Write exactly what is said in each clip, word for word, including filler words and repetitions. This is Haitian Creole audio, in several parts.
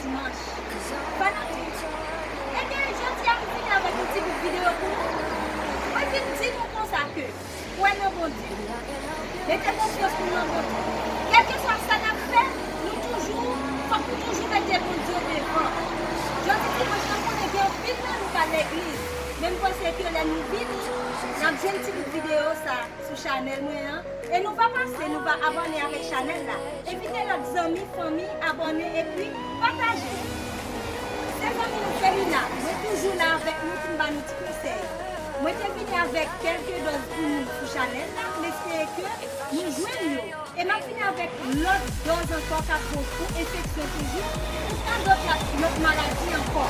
Dimanch. Fanatik, ebyen, jodi a m vini avèk yon ti bout videyo pou nou. Mwen vin di nou konsa ke kwè nan Bondye. Mete konfyans nou nan Bondye. Kèlkeswa sa n ap fè, nou toujou, fòk nou toujou mete Bondye devan. Jodi dimanch, mwen konnen gen anpil nan nou k al legliz, men m panse ke lè nou vini, n ap jwenn ti bout videyo sa sou chanèl mwen an. E nou va pase, nou va abòne avèk chanèl la. Envite lòt zanmi, fanmi, abòne epi pataje. Se zanmi nou Felina, mwen toujou la avèk nou pou m ba nou ti konsèy. Mwen te vini avèk kèlke dòz pou nou sou chanèl la, m espere ke nou jwenn yo. E m ap vini avèk lòt dòz ankò k ap bon pou enfeksyon toujou, pou tan dòt la, lòt maladi ankò.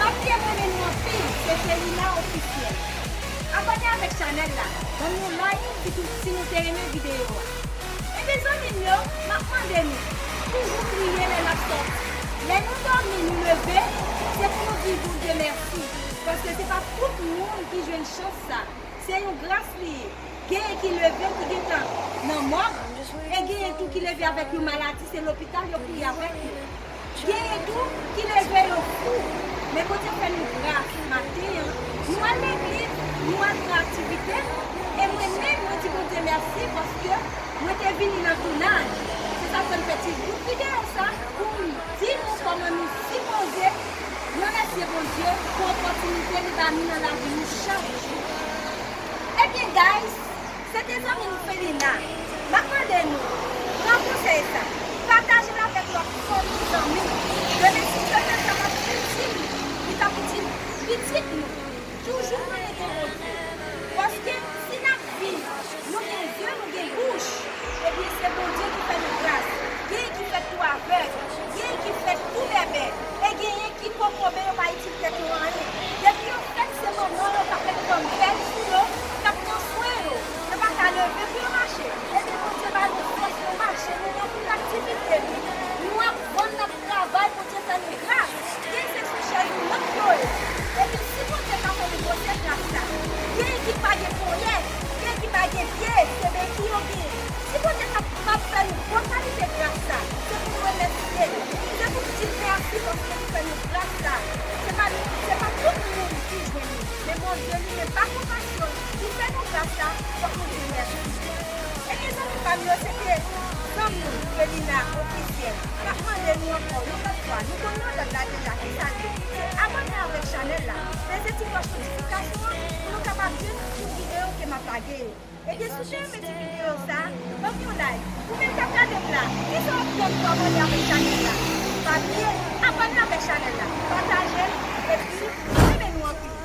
Pa bliye m renmen nou anpil, se Felina Ofisyèl. Abòne avèk chanèl la, ban m yon like si tou, si nou te renmen videyo a. Ebyen zanmi m yo, m ap mande nou, toujou priye lè n ap sòti. Lè nou dòmi, nou leve, se pou nou di Bondye mèsi. Paske se pa tout moun ki jwenn chans sa. Se yon gras li ye. Genyen ki leve, ki gentan nan mòg, e genyen tou ki leve avèk yon maladi, se lopital yo kouri avèk yo. Genyen tou ki leve yo fou. Men Bondye fè nou gras maten an. Nou al legliz, nou al fè aktivite nou, e mwen menm, mwen di Bondye mèsi paske mwen te vini nan tounaj. Se sa k fè m fè ti bout videyo sa pou m di nou kòman nou sipoze remèsye Bondye pou opòtinite li ba nou nan lavi nou chak jou. Ebyen, guys, se te zanmi nou Felina. M ap mande nou, pran konsèy sa, pataje l avèk lòt fanmi, zanmi. Demen si Dye vle, sa p ap itil nou, li p ap itil pitit nou. Toujou konekte Bondye. Paske si n ap viv, nou gen zye, nou gen bouch, ebyen se Bondye ki fè nou gras. Genyen ki fèt tou avèg, genyen ki fèt tou bèbè, e genyen ki kokobe, yo pa itil tèt yo anyen. Depi yo fèt, se manman yo k ap met bann pèl sou yo, k ap pran swen yo. Yo pa ka leve pou yo mache. Ebyen, Bondye ba nou fòs, nou mache, nou nan tout aktivite nou. Nou ap vann, n ap travay, Bondye fè nou gras. Gen se sou chèz woulant yo ye. Epi si Bondye ka fè nou gwosè gras sa, gen ki pa gen ponyèt, gen ki pa gen pye, se beki yo genyen. Si Bondye kapab fè nou gwo kalite gras sa, se pou nou remèsye l. Se pou nou di l mèsi paske li fè nou gras sa. Se pa, se pa tout moun ki jwenn li, men Bondye li menm pa konpasyon l, li fè nou gras sa, fòk nou di l mèsi. Ebyen, zanmi pa m yo, se te zanmi w, Felina Ofisyèl. M ap mande nou ankò, yon lòt fwa, nou konn modèl la deja, ki sa l ye? Se abòne avèk chanèl la, peze ti klòch notifikasyon an, pou nou kapab jwenn tout videyo ke m ap lage yo. Ebyen, si w te renmen ti videyo sa, ban m yon like. Ou menm k ap gade m la, kisa w ap tann pou abòne avèk chanèl la? Pa bliye, abòne avèk chanèl la, pataje l, epi renmen nou anpil.